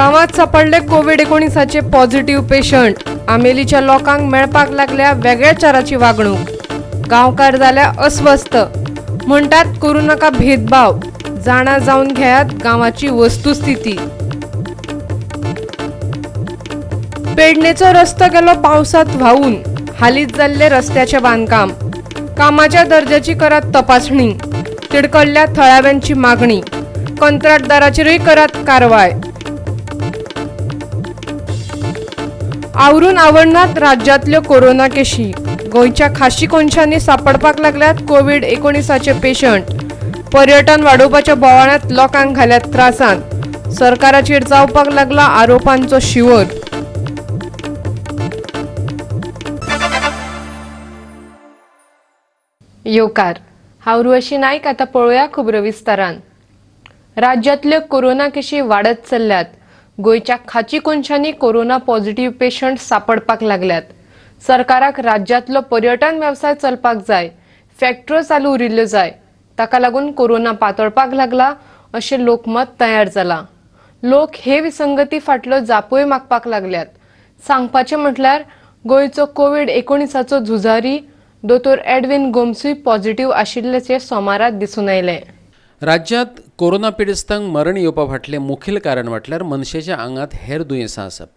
गांवांत सापडले Covid 19चे positive patient. आमेलीच्या लोकांक मेळपाक लागल्या वेगळ्याचाराची वागणूक. गांवकार जाल्या अस्वस्थ. म्हणटात करूं नाका भेदभाव, जाणा जावन घेयात गांवाची वस्तुस्थिती. पेडणेचो रस्तो गेलो पावसांत व्हांवून. हालींच जाल्लें रस्त्याचें बांदकाम. कामाच्या दर्जाची करात तपासणी, तिडकल्ल्या थळाव्यांची मागणी. कंत्राटदाराचेरूय करात कारवाय. आवरून आवडनात राज्यांतल्यो कोरोना केशी. गोंयच्या खाशी कोनशांनी सापडपाक लागल्यात कोवीड 19चे पेशंट. पर्यटन वाडोवपाच्या बोवाळांत लोकांक घाल्यात त्रासांत. सरकाराचेर जावपाक लागला आरोपांचो शिंवर. येवकार, हांव उर्वशी नायक. आतां पळोवया खबरो विस्तारान. राज्यांतल्यो कोरोना केशी वाडत चल्ल्यात. गोंयच्या खाची कोनशांनी कोरोना पॉझिटिव्ह पेशंट सापडपाक लागल्यात. सरकाराक राज्यांतलो पर्यटन वेवसाय चलपाक जाय, फॅक्टऱ्यो चालू उरिल्ल्यो जाय. ताका लागून कोरोना पातळपाक लागला अशें लोकमत तयार जालां. लोक हे विसंगती फाटल्यो जापूय मागपाक लागल्यात. सांगपाचें म्हटल्यार गोंयचो कोवीड 19चो झुजारी दोतोर एडविन गोम्सूय पॉझिटिव्ह आशिल्ल्याचें सोमाराक दिसून आयलें. राज्यांत कोरोना पिडेस्तांक मरण येवपा फाटलें मुखेल कारण म्हटल्यार मनशाच्या आंगांत हेर दुयेंसां आसप.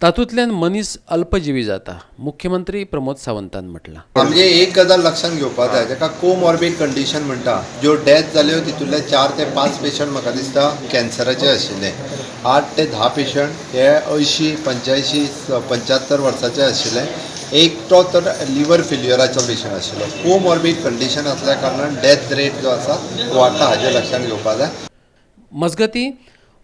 तातूंतल्यान मनीस अल्पजिवी जाता, मुख्यमंत्री प्रमोद सावंतान म्हटलां. आमचे एक गजाल लक्षांत घेवपाक जाय, जाका कोमॉर्बीड कंडिशन म्हणटा. ज्यो डेथ जाल्यो तितूंतले 4 ते 5 पेशंट म्हाका दिसता कॅन्सराचे आशिल्ले. 8 ते 10 पेशंट हे 80, 85, 75 वर्साचे आशिल्ले. एकटो तर लिवर फेल्युअराचो पेशंट आशिल्लो. कोमॉर्बीड कंडिशन आसल्या कारणान डेथ रेट जो आसा वाडटा, हाजें लक्षांत घेवपाक जाय. मजगतीं,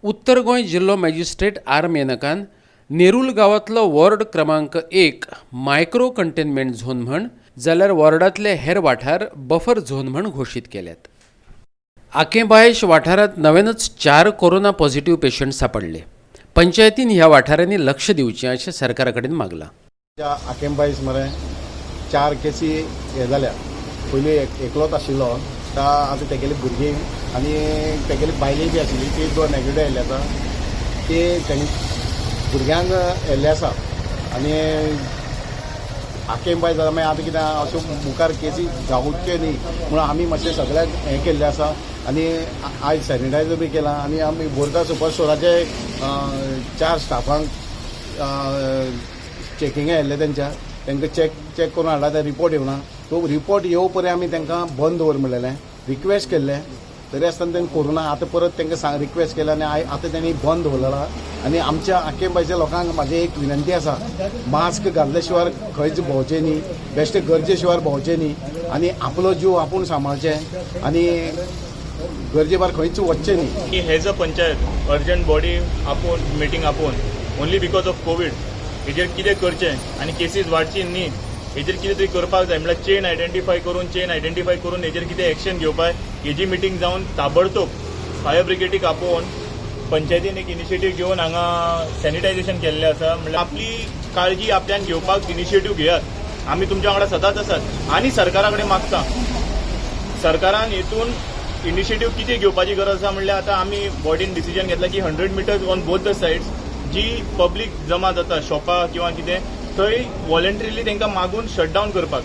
उत्तर गोंय जिल्लो मॅजिस्ट्रेट आर मेनकान नेरूल गांवांतलो वॉर्ड क्रमांक 1 मायक्रो कंटेनमेंट झोन म्हण, जाल्यार वॉर्डांतले हेर वाठार बफर झोन म्हण घोशीत केल्यात. आकेबायश वाठारांत नव्यानच 4 कोरोना पॉझिटिव्ह पेशंट सापडले. पंचायतीन ह्या वाठारांनी लक्ष दिवचें अशें सरकारा कडेन मागलां. आकेंबायस मरे 4 केसी हे जाल्या. पयलीं एकलोच आशिल्लो, आतां तेगेली भुरगीं आनी तेगेली बायले बी आशिल्ली, ती 2 नेगेटीव आयिल्ले आसा. ती तेंक भुरग्यांक येल्ले आसा आनी आकेंबाय जाल्या. मागीर आतां कितें अश्यो मुखार केसी जावच्यो न्ही म्हणून आमी मातशें सगळ्याक हें केल्लें आसा आनी आयज सॅनिटायजर बी केलां आनी आमी बोरकार सुपर स्टोराचे 4 स्टाफांक चॅकिंगा येयल्लें, तेंच्या तांकां चॅक करून हाडला. ते रिपोर्ट येवना, तो रिपोर्ट येवं पर्यंत आमी तांकां बंद दवर म्हणलेलें, रिक्वेस्ट केल्लें, तरी आसतना तेंकां करूं ना. आतां परत तांकां रिक्वेस्ट केलें आनी आतां तेणी बंद दवरलेला. आनी आमच्या आकेंबायच्या लोकांक म्हाजी एक विनंती आसा, मास्क घातले शिवाय खंयच भोंवचें न्ही, बेश्टे गरजे शिवाय भोंवचें न्ही आनी आपलो जीव आपूण सांबाळचें आनी गरजे भायर खंयच वचचें न्ही. की as a panchayat urgent body आपोवन, मिटींग आपोवन ओनली because of Covid हेजेर कितें करचें आनी केसीस वाडची न्ही हेजेर कितें तरी करपाक जाय. म्हणल्यार चेन आयडेंटिफाय करून हेजेर कितें एक्शन घेवपाक हेजी मिटींग जावन ताबडतोब फायर ब्रिगेडीक आपोवन पंचायतीन एक इनिशिएटीव घेवन हांगा सॅनिटायझेशन केल्लें आसा. म्हणल्यार आपली काळजी आपल्यान घेवपाक इनिशिएटीव घेयात. आमी तुमच्या वांगडा सदांच आसात आनी सरकारा कडेन मागता, सरकारान हितून इनिशिएटीव कितें घेवपाची गरज आसा. म्हणल्यार आतां आमी बॉडीन डिसिजन घेतला की 100 meters on both the sides ji public जमा जाता, शॉपां किंवा कितें, थंय वॉलंटरीली तांकां मागून शटडावन करपाक.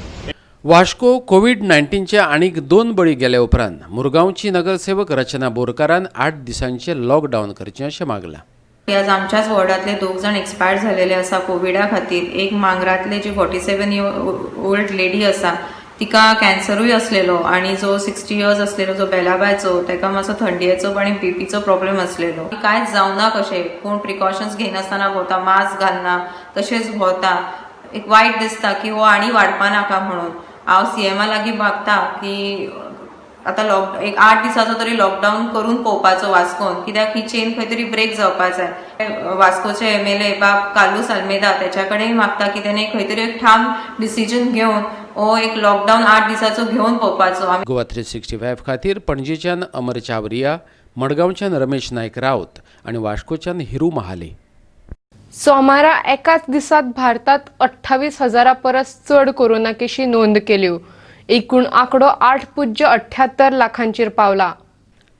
वास्को कोवीड 19चे आनीक 2 बळी गेल्या उपरांत मुरगांवची नगरसेवक रचना बोरकारान 8 दिसांचे लॉकडावन करचें अशें मागलां. आज आमच्याच वॉर्डांतले दोग जाण एक्सपायर झालेले आसा कोविडा खातीर. एक मांगरातले जी 47 year old lady आसा, तिका कॅन्सरूय असलेलो आणि जो 60 इयर्स असलेलो जो बेलाबायचो, ताका मातसो थंडयेचो आनी बीपीचो प्रॉब्लेम असलेलो. कांयच जावना कशें, कोण प्रिकॉशन्स घेयनासतना भोंवता, मास्क घालना, तशेंच भोंवता. एक वायट दिसता की हो आनी वाडपा नाका म्हणून हांव सीएमा लागीं मागता की आतां लॉक एक 8 दिसाचो तरी लॉकडावन करून पळोवपाचो वास्कोन, कित्याक ही चेन खंय तरी ब्रेक जावपा जाय. वास्कोचे एमएलए बाब कार्लूस आल्मेदा, त्याच्या कडेन मागता की तेणे खंय तरी एक ठाम डिसिजन घेवन हो एक लॉकडावन 8 दिसाचो घेवन पळोवपाचो आमी. गोवा 365 खातीर पणजेच्यान अमर चावरिया, मडगांवच्यान रमेश नायक राऊत आनी वास्कोच्यान हिरू महाले. सोमारा एकाच दिसात भारतात 28 हजारा परस चड कोरोना केशी नोंद केल्यो. एकूण आंकडो 8.78 लाखांचेर पावला.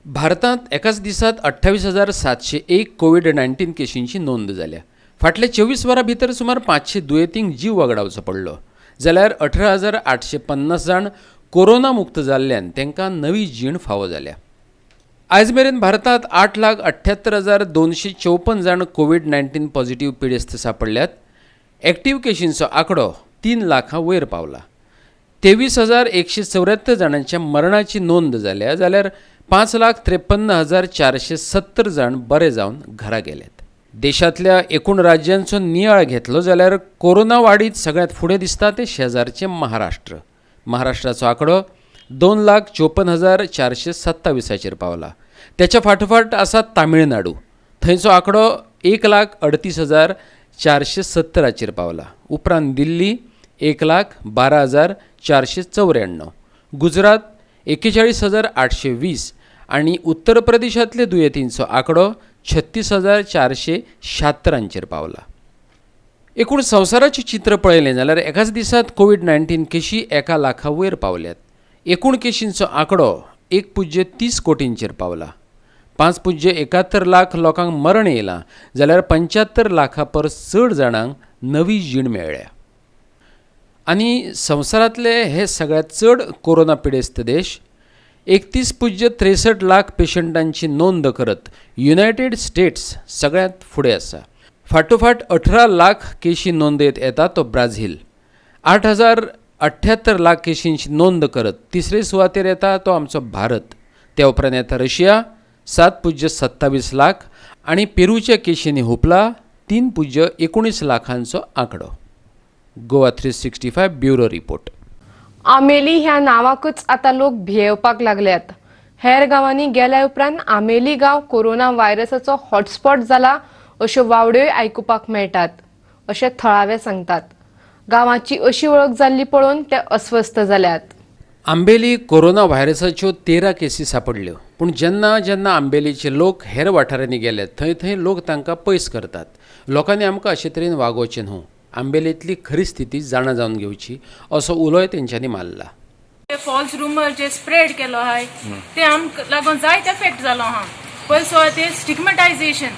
भारतांत एकाच दिसात 28,701 कोवीड-19 केशींची नोंद जाल्या. फाटल्या 24 वरां भितर सुमार 500 दुयेंतींक जीव वगडावचो पडलो, जाल्यार 18,850 जाण कोरोना मुक्त जाल्ल्यान तांकां नवी जीण फावो जाल्या. आयज मेरेन भारतांत 8,78,254 जाण कोवीड-19 पॉझिटिव्ह पिडेस्त सांपडल्यात. एक्टिव्ह केशींचो आंकडो 3 लाखां वयर पावला. 23,174 जाणांच्या मरणाची नोंद जाल्या, जाल्यार 5,53,470 जाण बरे जावन घरा गेल्यात. देशांतल्या एकूण राज्यांचो नियाळ घेतलो जाल्यार कोरोना वाडीत सगळ्यांत फुडें दिसता तें शेजारचें महाराष्ट्र. महाराष्ट्राचो आंकडो 2,54,427 पावला. त्याच्या फाटोफाट आसा तामिळनाडू, थंयचो आंकडो 1,38,470 पावला. उपरांत दिल्ली 1,12,494, गुजरात 41,820 आनी उत्तर प्रदेशांतले दुयेंतींचो आंकडो 36,476 पावला. एकूण संवसाराचें चित्र पळयलें जाल्यार एकाच दिसात कोवीड-19 केशी 1 लाखा वयर पावल्यात. एकूण केशींचो आंकडो 1.30 कोटींचेर पावला. 5.71 लाख लोकांक मरण येयलां, जाल्यार 75 लाखां परस चड जाणांक नवी जीण मेळ्ळ्या. आनी संवसारांतले हे सगळ्यांत चड कोरोना पिडेस्त देश 31.63 लाख पेशंटांची नोंद करत युनायटेड स्टेट्स सगळ्यांत फुडें आसा. फाटोफाट 18 लाख केशी नोंदयत येता तो ब्राझील. 8,078 लाख केशींची नोंद करत तिसरे सुवातेर येता तो आमचो भारत. त्या उपरांत येता रशिया 7.27 लाख आनी पेरूच्या केशींनी हुपला 3.19 लाखांचो आंकडो. Goa 365 bureau report. आमेली ह्या नावाकच आता लोक भियेवपाक लागल्यात. हेर गांवांनी गेल्या उपरांत आमेली गांव कोरोना व्हायरसाचो हॉटस्पॉट जाला अश्यो वावड्योय आयकुपाक मेळटात अशें थळावे सांगतात. गांवाची अशी वळख जाल्ली पळोवन ते अस्वस्थ जाल्यात. आंबेली कोरोना व्हायरसाच्यो 13 केसी सापडल्यो, पूण जेन्ना जेन्ना आंबेलीचे लोक हेर वाठारांनी गेले थंय थंय लोक तांकां पयस करतात. लोकांनी आमकां अशे तरेन वागोवचें न्हू, आंबेलींतली खरी स्थिती जाणा जावन घेवची असो उलोय तेंच्यांनी मारला. फॉल्स रुमर जे स्प्रेड केलो आहाय ते आमकां लागून जायत एफेक्ट जालो आहा. पयलीं सुवातेर स्टिग्मेटायजेशन.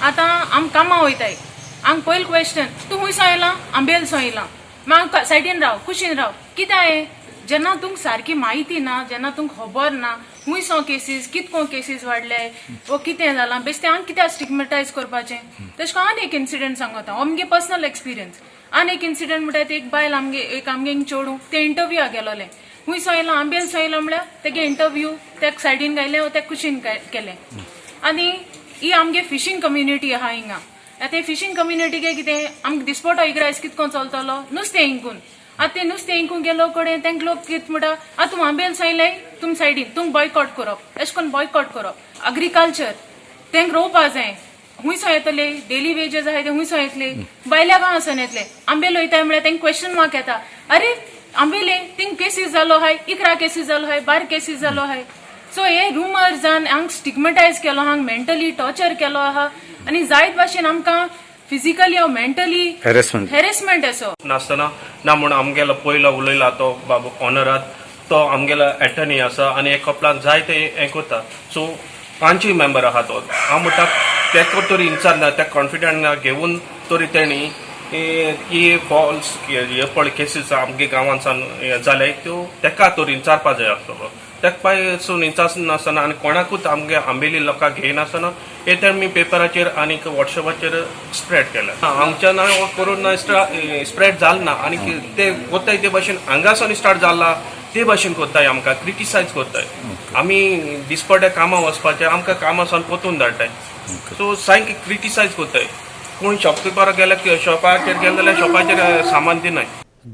आतां आम कामां वयताय, आमकां पयलीं क्वेश्चन तूं खुंयसो येयला? आंबेलसो येयला. मागीर सायडीन राव, कुशीन राव. कित्याक हें? जेन्ना तुमकां सारकी म्हायती ना, जेन्ना तुमकां खबर ना खुंयसो केसीस, कितको केसीस वाडले वो कितें जालां, बेश्टें आमकां कित्याक स्टिग्मेटायज करपाचें? तशें करून आनी एक इन्सिडंट सांगता, हो आमगे पर्सनल एक्सपिरियन्स. आनी एक इन्सिडंट म्हणल्यार एक बायल आमगे एक आमगे चेडूं तें इंटरव्यूआ गेलोलें. खुंयसो येयला? आंबेलसो येयला म्हळ्यार तेगे इंटरव्यू तेका सायडीन घायलें वो तेका कुशीन केलें. आनी ही आमगे फिशींग कम्युनिटी आहा हिंगा. आतां फिशींग कम्युनिटीके कितें आमकां दिसपटो इगरायस कितको चलतलो नुस्तें हिंकून. आतां ते नुस्तें हिंकून गेलो कडेन तेंक लोक कितें म्हणटा, आतां तूं आंबेल येयलें तुम सायडीन तुम बॉयकॉट करप, अशें करून बॉयकॉट करप. अग्रिकल्चर तेंक रोवपा जाय, खुंयसो येतले डेली वेजस आहाय ते खुंयसो येतले, भायल्या गांवांसून येतले. आंबेल वयताय म्हळ्यार तेंक क्वेश्चन मार्क येता, अरे आंबेले थिंग केसीस जालो आहाय, 11 केसीस जालो आहाय, 12 केसीस जालो आहाय. सो हे रुमर्सान हांग स्टिग्मेटायज केलो, हांग मेंटली टॉर्चर केलो आहा आनी जायत भाशेन आमकां फिजिकली वा मेंटली हॅरेसमेंट असो नासतना ना म्हूण आमगेलो पयलो उलयला तो बाबू ऑनरात, तो आमगेलो एटर्नी आसा आनी हे कपलान जायते हें करता. सो 5 मेंबर आहा तो. हांव म्हणटा तेका तरी इन्चार ना, त्या कॉन्फिडंट घेवन तरी तेणी ही फॉल्स हे पळय केसीस आमगे गांवांसान जाले त्यो तेका तरी विचारपा जाय आसतलो. तेका पासून विचार नासतना आनी कोणाकूच आमगे आंबेली लोकांक घेयनासतना हे तेमी पेपराचेर आनी वॉट्सएपाचेर स्प्रेड केलें. हांगच्यान कोरोना स्प्रेड जाल ना आनी ते कोत्ताय ते भाशेन हांगासून स्टार्ट जाला ते भाशेन कोत्ताय, आमकां क्रिटिसायज कोत्ताय. आमी दिसपट्या कामां वचपाचें आमकां कामां सावन पोतून धाडटाय. सो सारकें क्रिटिसायज कोत्ताय. कोण शॉपकिपराक गेल्यार शॉपाचेर गेले जाल्यार शॉपाचेर सामान दिनाय.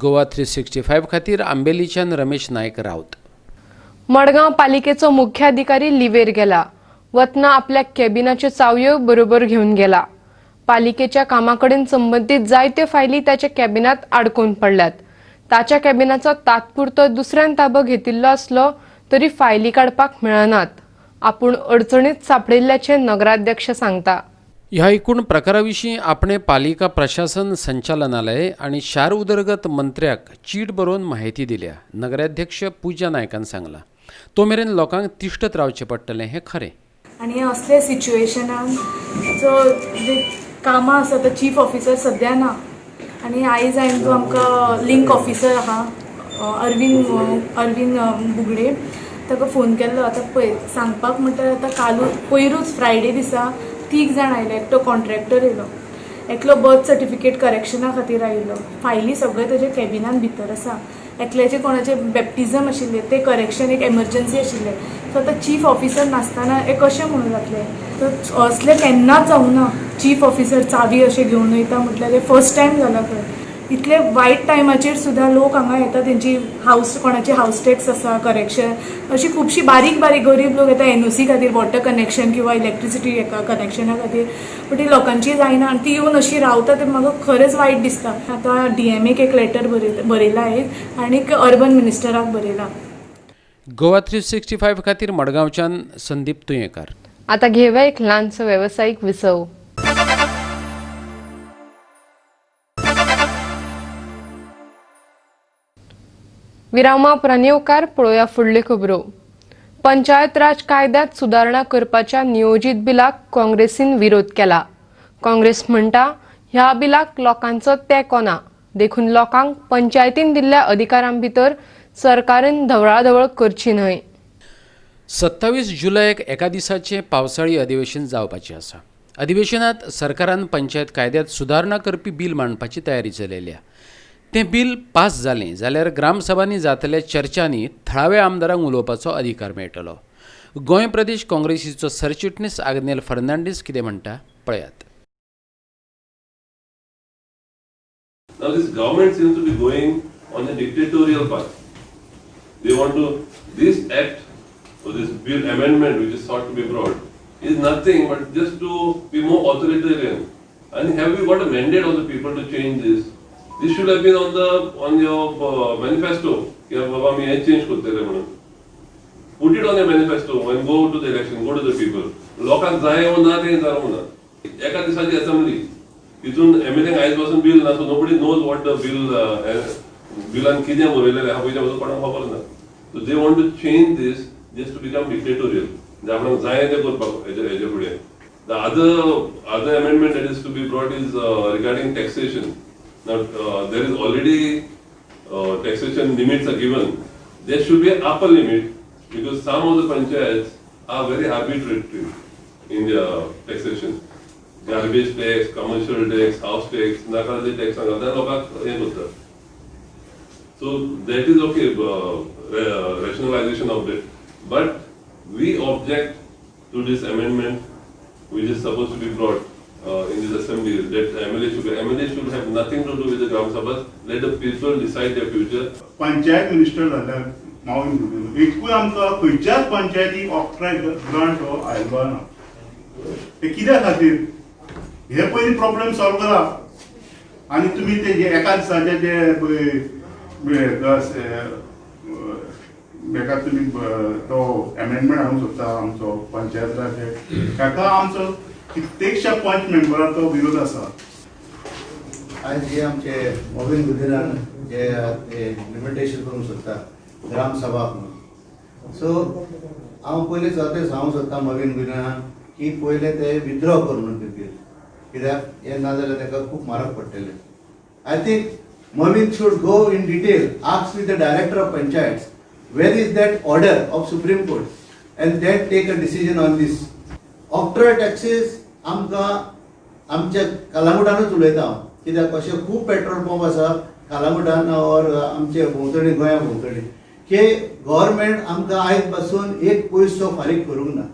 गोवा 365 खातीर आंबेलीच्यान रमेश नायक राऊत. मडगांव पालिकेचो मुख्याधिकारी लिवेर गेला. वतना आपल्या कॅबिनाच्यो चावयो बरोबर घेवन गेला. पालिकेच्या कामाकडेन संबंदीत जायत्यो फायली ताच्या कॅबिनात आडकून पडल्यात. ताच्या कॅबिनाचो तात्पुरतो दुसऱ्यान ताबो घेतिल्लो आसलो तरी फायली काडपाक मेळनात. आपूण अडचणीत सापडिल्ल्याचें नगराध्यक्ष सांगता. ह्या एकूण प्रकाराविशीं आपणे पालिका प्रशासन संचालनालय आनी शार उदरगत मंत्र्याक चीट बरोवन माहिती दिल्या, नगराध्यक्ष पूजा नायकान सांगलां. तो मेरेन लोकांक तिश्टत रावचें पडटलें हें खरें. आनी हे असले सिच्युएशनान जो जे कामां आसा तो चीफ ऑफिसर सद्या ना आनी आयज हांवें जो आमकां लिंक ऑफिसर आहा अरविंद बुगडे ताका फोन केल्लो. आतां पळय सांगपाक म्हणल्यार आतां कालू पयरूच फ्रायडे दिसा 3 जाण आयले. एकटो कॉन्ट्रॅक्टर येयलो, एकलो बर्थ सर्टिफिकेट करेक्शना खातीर आयिल्लो, फायली सगळे तेजे कॅबिनान भितर आसा, एकल्याचे कोणाचे बॅप्टिजम आशिल्लें तें करेक्शन एक एमर्जन्सी आशिल्लें. सो आतां चीफ ऑफिसर नासतना हें कशें म्हणून जातलें? सो असलें केन्नाच जावना. चीफ ऑफिसर चावी अशें घेवन वयता म्हटल्यार हें फर्स्ट टायम जालां खंय. इतले वायट टायमाचेर सुद्दां लोक हांगा येता, तेंची हावस कोणाची हावस टॅक्स आसा करेक्शन, अशी खुबशी बारीक बारीक गरीब लोक येता एनओसी खातीर, वॉटर कनेक्शन किंवा इलेक्ट्रिसिटी हेका कनेक्शना खातीर, पूण ती लोकांची जायना आनी ती येवन अशी रावता ते म्हाका खरेंच वायट दिसता. आतां डीएमएक एक लेटर बरयला आयज आनीक अर्बन मिनिस्टराक बरयला. गोवा 365 खातीर मडगांवच्यान संदीप तुयेंकार. आतां घेवया एक ल्हानसो वेवसायीक विसव. विरामा उपरांत येवकार पळोवया फुडल्यो खबरो. पंचायत राज कायद्यांत सुदारणा करपाच्या नियोजीत बिलाक काँग्रेसीन विरोध केला. काँग्रेस म्हणटा ह्या बिलाक लोकांचो तेंको ना, देखून लोकांक पंचायतीन दिल्ल्या अधिकारां भितर सरकारान धवळाधवळ करची न्हय. 27 जुलयाक एका दिसाचें पावसाळी अधिवेशन जावपाचें आसा. अधिवेशनांत सरकारान पंचायत कायद्यांत सुदारणा करपी बील मांडपाची तयारी चलयल्या. तें बील पास जालें जाल्यार ग्रामसभांनी जातल्या चर्चांनी थळाव्या आमदारांक उलोवपाचो अधिकार मेळटलो. गोंय प्रदेश काँग्रेसीचो सरचिटणीस आग्नेल फर्नांडीस कितें म्हणटा पळयात. Now this government seems to be going on a dictatorial path. They want to, this act or this bill amendment which is sought to be brought is nothing but just to be more authoritarian. And have we got a mandate of the people to change this? This should have been on the on your manifesto. की बाबा मी हे change करतले म्हणून. Put it on your manifesto and go to the election, go to the people. लोकांक जाय वो ना तें जावंक ना. एका दिसाची असेंब्ली, तितून एमएलए आयज पासून बिल ना, so nobody knows what the bill, बिलान कितें बरयलेलें आहा पयलीं पासून कोणाक खबर ना. So they want to change this just to become dictatorial. म्हणजे आपणाक जाय तें करपाक हेजे फुडें. The other amendment that is to be brought is regarding taxation. Now, there is already taxation limits are given. There should be an upper limit because some of the panchayats are very arbitrary in their taxation. Garbage tax, commercial tax, house tax, nakale tax, so that is okay, rationalization of it. But we object to this amendment which is supposed to be brought in this assembly, that MLA should have nothing to do with the Gram Sabhas. Let the people decide their future. Panchayat minister जाल्यार मावून दिलो एकूय आमकां खंयच्याच पंचायतीक octroi grant हो आयलो ना. ते कित्या खातीर हे पयलीं प्रॉब्लेम सॉल्व करा. आनी तुमी ते जे एका दिसाचे जे एका तुमी तो एमेंडमेंट हाडूंक सोदता आमचो पंचायत राज ताका आमचो कित्येकशा पंच मेंबरांचो विरोध आसा. आयज जे आमचे मोविन गुदिन्हान जे इम्प्लिमेंटेशन करूंक सोदता ग्रामसभा म्हणून, सो हांव पयलीं सुद्दां सांगूंक सोदता मोविन गुदिन्हान की पयलें ते विथड्रॉ कर म्हणून ते बील, कित्याक हें ना जाल्यार ताका खूब म्हारग पडटलें. I think Mauvin should go in detail, ask with the director of panchayats where is that order of Supreme Court and that take a decision on this. Octroi taxes आमकां आमच्या कालांगुटानूच उलयता हांव, कित्याक अशे खूब पेट्रोल पंप आसा कालांगुटान or आमचे भोंवतणी, गोंया भोंवतणी, की गव्हर्मेंट आमकां आयज पासून एक पयसो फारीक करूंक ना.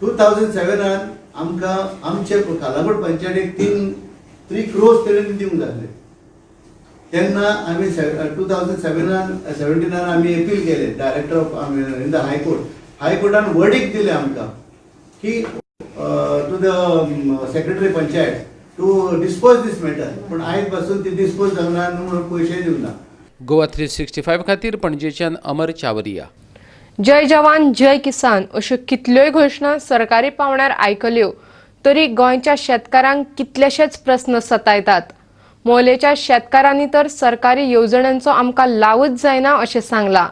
2007 आमकां आमचे कालांगूट पंचायतीक 3 क्रोर्स तरी दिवंक जाल्ले. तेन्ना आमी 2017 आमी अपील केले director of in the high court. हायकोर्टान वर्डीक दिलें आमकां की to the secretary panchayat to dispose this matter, पूण आयज पासून ती डिस्पोज जावना म्हणून पयशे दिवना. गोवा 365 खातीर पणजेच्यान अमर चावरिया. जय जवान जय किसान अश्यो कितल्योय घोशणा सरकारी पावंड्यार आयकल्यो तरी गोंयच्या शेतकारांक कितलेशेच प्रस्न सतायतात. मोलेच्या शेतकारांनी तर सरकारी येवजण्यांचो आमकां लावच जायना अशें सांगलां.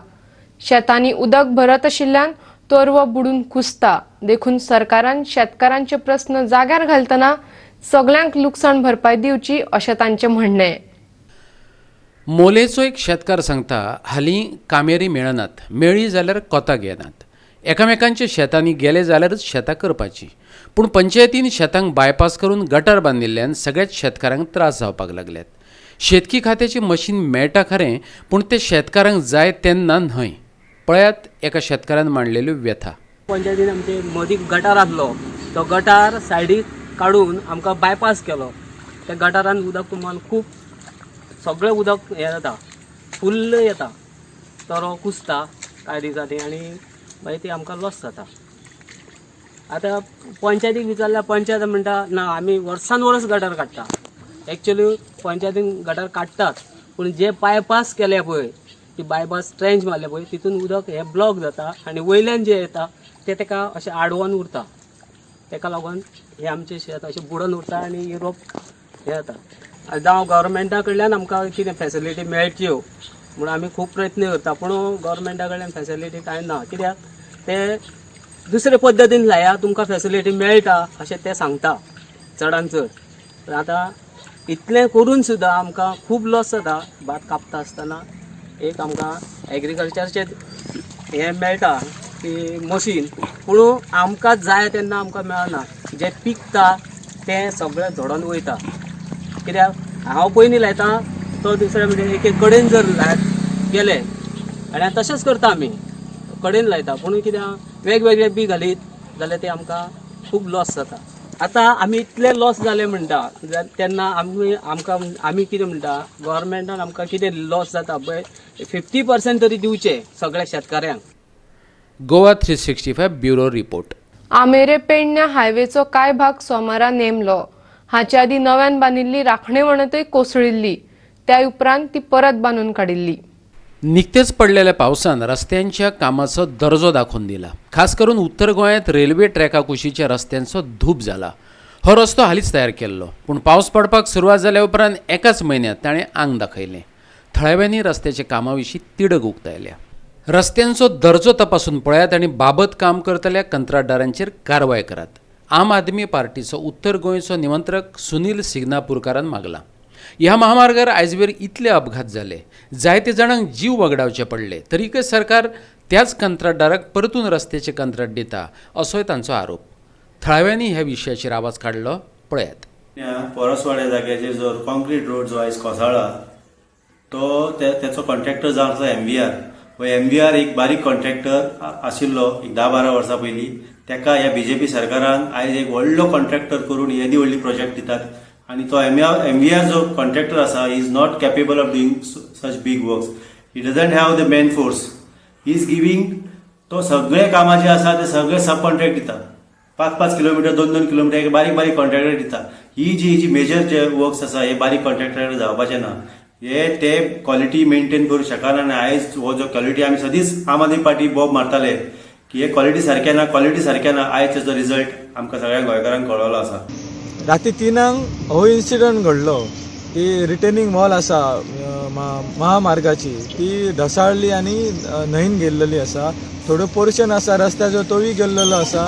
शेतांनी उदक भरत आशिल्ल्यान तोरवो बुडून कुसता. देखून सरकारान शेतकारांचे प्रस्न जाग्यार घालतना सगल्यांक लुकसाण भरपाय दिवची अशें तांचें म्हणणें. मोलेचो एक शेतकार सांगता, हालीं कामेरी मेळनात, मेळ्ळी जाल्यार कोताक येनात. एकामेकांच्या शेतांनी गेले जाल्यारच शेतां करपाची. पूण पंचायतीन शेतांक बायपास करून गटार बांदिल्ल्यान सगळ्याच शेतकारांक त्रास जावपाक लागल्यात. शेतकी खात्याची मशीन मेळटा खरें, पूण ते शेतकारांक जाय तेन्ना न्हय. पळयात एका शेतकारान मांडलेल्यो व्यथा. पंचायतीन आमचे मदीं गटार आसलो तो गटार सायडीक काडून आमकां बायपास केलो. त्या गटारान उदक तुम्हाला खूब सगळें उदक हें जाता, फुल्ल येता, तरो कुसता कांय दिसांनी आनी मागीर ती आमकां लॉस जाता. आतां पंचायतीक विचारल्यार पंचायत म्हणटा ना आमी वर्सान वर्स गटार काडटा. एक्चुअली पंचायतीन गटार काडटात, पूण जे बायपास केले पळय, ती बायपास ट्रेंच मारले पळय, तितून उदक हें ब्लॉक जाता आनी वयल्यान जें येता तें तेका अशें आडवोन उरता. तेका लागून हें आमचें शेत अशें बुडोन उरता आनी रोप हें जाता. जावं गव्हर्मेंटा कडल्यान आमकां कितें फेसिलिटी मेळच्यो म्हूण आमी खूब प्रयत्न करता, पूण गव्हर्मेंटा कडल्यान फेसिलिटी कांय ना. कित्याक ते दुसरे पद्दतीन लाया तुमकां फेसिलिटी मेळटा अशें ते सांगता चडान चड. आतां इतलें करून सुद्दां आमकां खूब लॉस जाता. भात कापता आसतना एक आमकां एग्रीकल्चरचें हें मेळटा की मशीन, पूण आमकां जाय तेन्ना आमकां मेळना. जें पिकता तें सगळें झडोन वयता. कित्याक हांव पयलीं लायता तो दुसरे म्हणजे एक एक कडेन जर लायत गेले आनी तशेंच करता आमी कडेन लायता, पूण कित्याक वेगवेगळे बी घालीत जाल्यार ते आमकां खूब लॉस जाता. आतां आमी इतले लॉस जाले म्हणटा तेन्ना आमी आमकां आमी कितें म्हणटा, गव्हर्मेंटान आमकां कितें लॉस जाता पळय 50% तरी दिवचें सगळ्या शेतकाऱ्यांक. Goa 365 bureau report. आमेरे पेडण्या हायवेचो कांय भाग सोमारा नेमलो. हाचे आदीं नव्यान बांदिल्ली राखणे वणतय कोसळिल्ली. त्या उपरांत ती परत बांदून काडिल्ली. निकतेच पडलेल्या पावसान रस्त्यांच्या कामाचो दर्जो दाखोवन दिला. खास करून उत्तर गोंयांत रेल्वे ट्रॅका कुशीच्या रस्त्यांचो धूप जाला. हो रस्तो हालींच तयार केल्लो, पूण पावस पडपाक सुरवात जाल्या उपरांत एकाच म्हयन्यांत ताणें आंग दाखयलें. थळाव्यांनी रस्त्याच्या कामा विशीं तिडक उक्तायल्या. रस्त्यांचो दर्जो तपासून पळयात आनी बाबत काम करतल्या कंत्राटदारांचेर कारवाय करात. आम आदमी पार्टीचो उत्तर गोंयचो निमंत्रक सुनील सिग्नापूरकारान मागला. ह्या महामार्गार आयजवेर इतले अपघात जाले, जायते जाणांक जीव वगडावचे पडले, तरीकय सरकार त्याच कंत्राटदाराक परतून रस्त्याचे कंत्राट दिता असोय तांचो आरोप. थळाव्यांनी ह्या विशयाचेर आवाज काडलो, पळयात. पोरसवाड्या जाग्याचेर जो कॉन्क्रीट रोड जो आयज कोसळ्ळा तो तेचो कॉन्ट्रॅक्टर जावन आसा एमव्हीआर. हो एमव्हीआर एक बारीक कॉन्ट्रॅक्टर आशिल्लो एक 10-12 वर्सां पयलीं. तेका ह्या बीजेपी सरकारान आयज एक व्हडलो कॉन्ट्रॅक्टर करून येदी व्हडली प्रोजेक्ट दितात आनी तो एमव्हीआर जो कॉन्ट्रॅक्टर आसा is not capable of doing such big works. He doesn't have the man force. He is giving तो सगळे कामां जे आसा ते सगळे सब कॉन्ट्रॅक्ट दिता. 5-5 किलोमिटर 2-2 किलोमिटर एक बारीक बारीक कॉन्ट्रॅक्टर दिता. ही जी जी मेजर जे वर्क्स आसा हे बारीक कॉन्ट्रॅक्टर जावपाचे ना. हे ते क्वॉलिटी मेंटेन करूं शकना. आनी आयज हो जो क्वॉलिटी आमी सदींच आम आदमी पार्टी बोब मारताले की हे क्वॉलिटी सारकें ना, क्वॉलिटी सारकें ना, आयज तेजो रिजल्ट आमकां सगळ्या गोंयकारांक कळ्ळो आसा. राती 3 हो इन्सिडंट घडलो की रिटेनिंग वॉल आसा महामार्गाची ती ढसाळली आनी न्हंयन गेल्लेली आसा. थोडो पोर्शन आसा रस्त्याचो तोवूय गेल्लेलो आसा.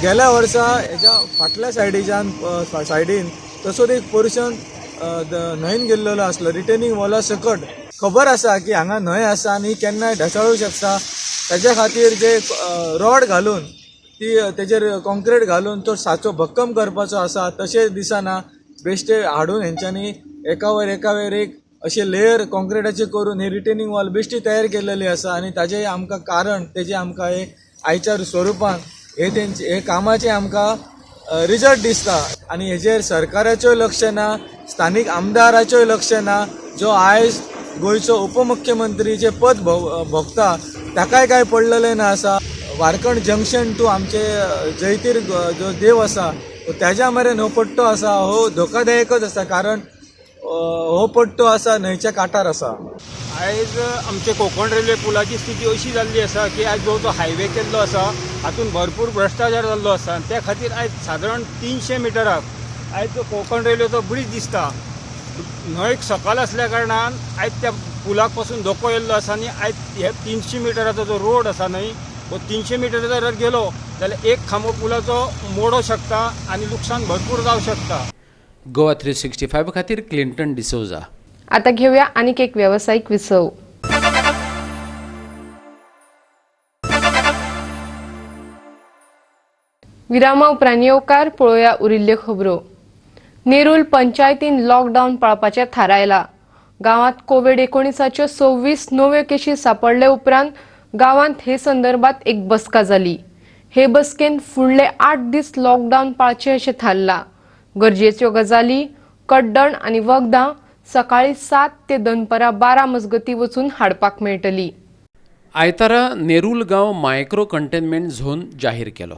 गेल्या वर्सा हेच्या फाटल्या सायडीच्यान सायडीन तसोच एक पोर्शन न्हंयन गेल्लेलो आसलो. रिटेनिंग वॉला सकट खबर आसा की हांगा न्हंय आसा आनी केन्नाय ढसाळूं शकता. ताच्या खातीर जे रॉड घालून ती तेजेर कॉन्क्रीट घालून तो साचो भक्कम करपाचो आसा तशें दिसना. बेश्टे हाडून हेंच्यांनी एकावर एकावर एक अशे लेयर कॉन्क्रिटाचे करून ही रिटेनिंग वॉल बेश्टी तयार केलेली आसा. आनी ताजें आमकां कारण तेजें आमकां हे आयच्या स्वरुपान हे तेंचे हे कामाचें आमकां रिजल्ट दिसता. आनी हेजेर सरकाराच्योय लक्ष ना, स्थानीक आमदाराच्योय लक्ष ना. जो आयज गोंयचो उपमुख्यमंत्रीचें पद भोगता ताकाय कांय पडलेलें ना आसा. वारकण जंक्शन टू आमचे जैतीर जो देव आसा त्याच्या मेरेन हो पट्टो आसा हो धोकादायकच आसा, कारण हो पट्टो आसा न्हंयच्या काठार आसा. आयज आमचे कोंकण रेल्वे पुलाची स्थिती अशी जाल्ली आसा की आयज जो हायवे केल्लो आसा हातूंत भरपूर भ्रश्टाचार जाल्लो आसा आनी त्या खातीर आयज सादारण 300 मिटराक आयज जो कोंकण रेल्वेचो ब्रीज दिसता न्हंयक सकयल आसल्या कारणान आयज त्या पुलाक पासून धोको येयल्लो आसा आनी आयज हे 300 मिटराचो जो रोड आसा न्हय, हो 300 मिटराचो जर गेलो जाल्यार एक खांबो पुलाचो मोडो शकता आनी लुकसाण भरपूर जावं शकता. गोवा 365 खातीर क्लिंटन डिसोजा. आता घेऊया आणखी एक व्यावसायिक विसव. विरामा उपरांत येवकार पळोवया उरिल्ल्यो खबरो. नेरूल पंचायतीन लॉकडावन पाळपाचें थारायला. गांवांत कोविड-19च्यो 26 नव्यो केशी सापडले उपरांत गांवांत हे संदर्भात एक बसका जाली. हे बसकेन फुडले 8 दीस लॉकडावन पाळचें अशें थारलां. गरजेच्यो गजाली, कड्डण आनी वखदां सकाळी 7 ते दनपरां 12 मजगतीं वचून हाडपाक मेळटली. आयतारा नेरूल गांव मायक्रो कंटेनमेंट झोन जाहीर केलो.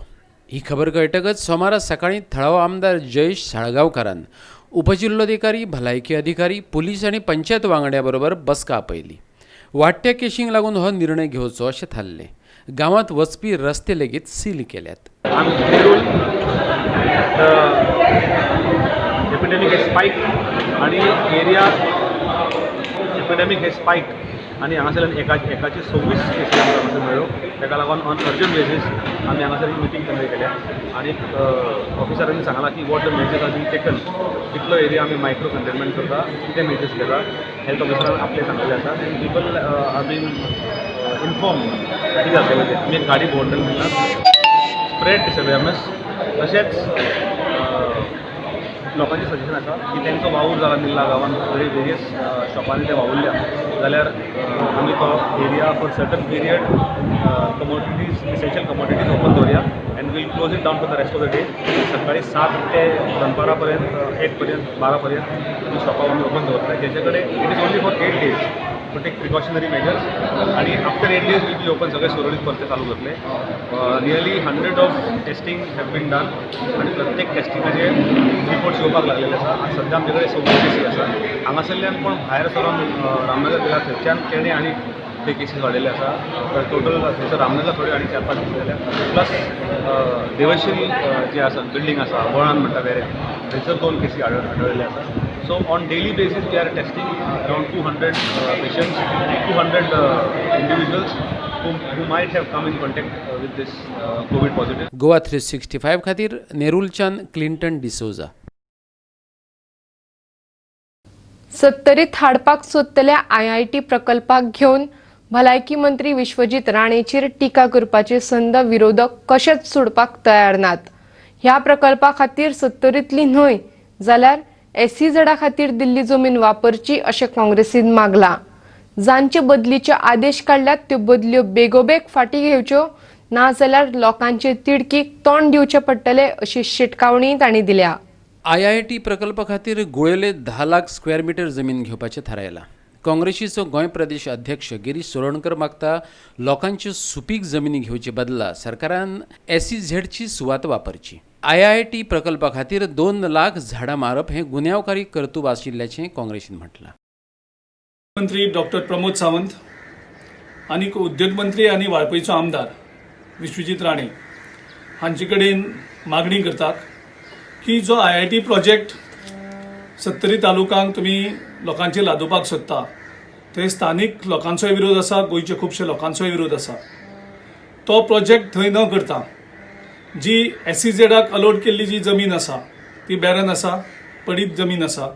ही खबर कळटकच सोमारा सकाळी थळावो आमदार जयेश साळगांवकारान उपजिल्लोधिकारी, भलायकी अधिकारी, पुलीस आनी पंचायत वांगड्या बरोबर बसका आपयली. वाडट्या केशींक लागून हो निर्णय घेवचो अशें थारलें. गांवांत वचपी रस्ते लेगीत सील केल्यात. एपिडेमिक हे स्पायक आनी एरिया एपिडेमिक हे स्पायक आनी हांगासरल्यान एकाचे 26 केसी आमकां हांगासर मेळ्ळ्यो. ताका लागून ऑन अर्जंट बेसीस आमी हांगासर ही मिटींग कंडक्ट केल्या आनी ऑफिसरांनी सांगलां की what the measures are been taken, कितलो एरिया आमी मायक्रो कंटेनमेंट करता, कितें मेजर्स घेता, हेल्थ ऑफिसरान आपलें सांगलेलें आसा. आनी पीपल are been inform कितें जातलें तें. आमी एक गाडी भोंवतले म्हणटा स्प्रेड दीस अवेरनेस. तशेंच लोकांचें सजेशन आसा की तेंचो वावर जाला निल्ला गांवांत वेरियस शॉपांनी ते वावुरल्या जाल्यार आमी तो area for certain period commodities, essential commodities open दवरया and we'll close it down for the rest of the day. सकाळी 7 ते दनपारा पर्यंत 1 पर्यंत 12 पर्यंत ही शॉपां आमी ओपन दवरतले. जेचे कडेन it is only for 8 days to take precautionary measures आनी after 8 days will be open. सगळे सुरळीत परते चालू जातले. Nearly 100 of testing have been done आनी प्रत्येक टेस्टिंगाचे रिपोर्ट्स येवपाक लागलेले आसा. आनी सद्या आमचे कडेन 26 केसी आसा. हांगासरल्यान कोण भायर सरोन रामनगर गेला थंयच्यान तेणें आनी ते केसीस वाडयल्ले आसा. टोटल थंयसर रामनगर थोड्यो आनी 4-5 केसी जाल्या. प्लस देवश्री जे आसा बिल्डींग आसा वळान म्हणटा वेऱ्या थंयसर 2 केसी आढळिल्ले आसा. So on daily basis we are testing around 200 patients, 200 individuals who might have come in contact with this COVID positive. Goa 365 खातीर नेरूलच्यान क्लिंटन डिसोजा. सत्तरीत हाडपाक सोदतल्या IIT प्रकल्पाक घेवन भलायकी मंत्री विश्वजीत राणेचेर टिका करपाची संद विरोधक कशेच सोडपाक तयार नात. ह्या प्रकल्पा खातीर सत्तरीतली न्हय जाल्यार SEZ खातीर दिल्ली जमीन वापरची अशें काँग्रेसीन मागलां. जांचे बदलीचे आदेश काडल्यात त्यो बदल्यो बेगोबेग फाटीं घेवच्यो, नाजाल्यार लोकांचे तिडकीक तोंड दिवचें पडटलें अशी शिटकावणी तांणी दिल्या. IIT प्रकल्पा खातीर गुळेले 10 लाख स्क्वेअर मिटर जमीन घेवपाचें थारायलां. काँग्रेसीचो गोंय प्रदेश अध्यक्ष गिरीश चोडणकर मागता लोकांच्यो सुपीक जमिनी घेवचे बदला सरकारान SEZची सुवात वापरची. IIT प्रकल्पा खातीर 2 लाख झाडां मारप हें गुन्यांवकारी कर्तुब आशिल्ल्याचें काँग्रेसीन म्हटलां. मंत्री डॉक्टर प्रमोद सावंत आनी उद्योग मंत्री आनी वाळपयचो आमदार विश्वजीत राणे हांचे कडेन मागणी करतात की जो IIT project Sattari तालुक्यांक तुमी लोकांचेर लादोवपाक सोदता थंय स्थानीक लोकांचोय विरोध आसा, गोंयचे खुबशे लोकांचोय विरोध आसा. तो प्रोजेक्ट थंय न करता जी SEZाक अलॉट केल्ली जी जमीन आसा ती बॅरन आसा, पडीत जमीन आसा,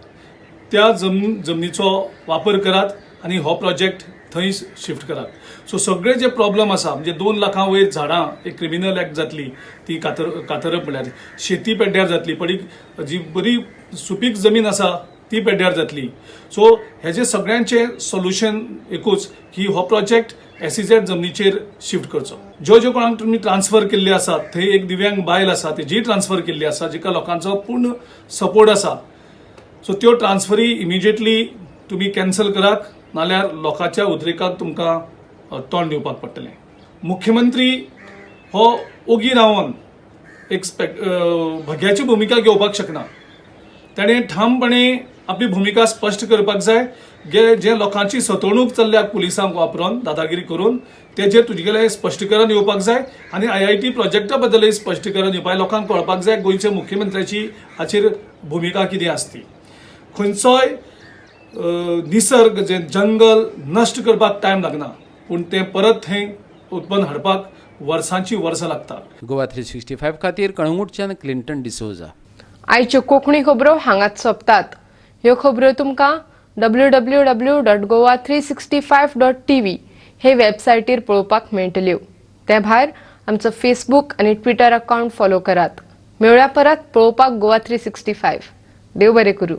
त्या जमनीचो वापर करात आनी हो प्रोजेक्ट थंय शिफ्ट करात. सो सगळे जे प्रॉब्लम आसा म्हणजे 2 लाखां वयर झाडां एक क्रिमिनल एक्ट जातली ती कातरप म्हणल्यार शेती पेड्ड्यार जातली, पडीक जी बरी सुपीक जमीन आसा ती पेड्ड्यार जातली. सो हेजे सगळ्यांचें सोल्युशन एकूच की हो प्रोजेक्ट SEZ जमनीचेर शिफ्ट करचो. ज्यो ज्यो कोणाक तुमी ट्रान्सफर केल्ले आसात थंय एक दिव्यांग बायल आसा तेजी ट्रान्सफर केल्ली आसा जिका लोकांचो पूर्ण सपोर्ट आसा. सो त्यो ट्रान्सफरी इमिजिएटली तुमी कॅन्सल करात, नाल्यार लोकांच्या उद्रेकाक तुमकां तोंड दिवपाक पडटलें. मुख्यमंत्री हो ओगी रावन एक भग्याची भुमिका घेवपाक शकना. ताणें ठामपणे आपली भुमिका स्पश्ट करपाक जाय. जे लोकांची सतवणूक चल्ल्या पुलिसांक वापरून दादागिरी करून तेजेर तुजे स्पश्टीकरण येवपाक जाय आनी IIT प्रोजेक्टा बद्दलय स्पश्टीकरण येवपाक लोकांक कळपाक जाय गोंयच्या मुख्यमंत्र्याची हाचेर भुमिका कितें आसती. खंयचोय निसर्ग जें जंगल नश्ट करपाक टायम लागना, पूण तें परत थंय उत्पन्न हाडपाक वर्सांची वर्सां लागता. गोवा 365 खातीर कळंगूटच्यान क्लिंटन डिसोजा. आयच्यो कोंकणी खबरो हांगाच सोंपतात. ह्यो खबरो तुमकां www.goa365.tv हे वेबसायटीर पळोवपाक मेळटल्यो. ते भायर आमचो फेसबूक आनी ट्विटर अकावंट फॉलो करात. मेळया परत पळोवपाक गोवा 365. देव बरें करूं.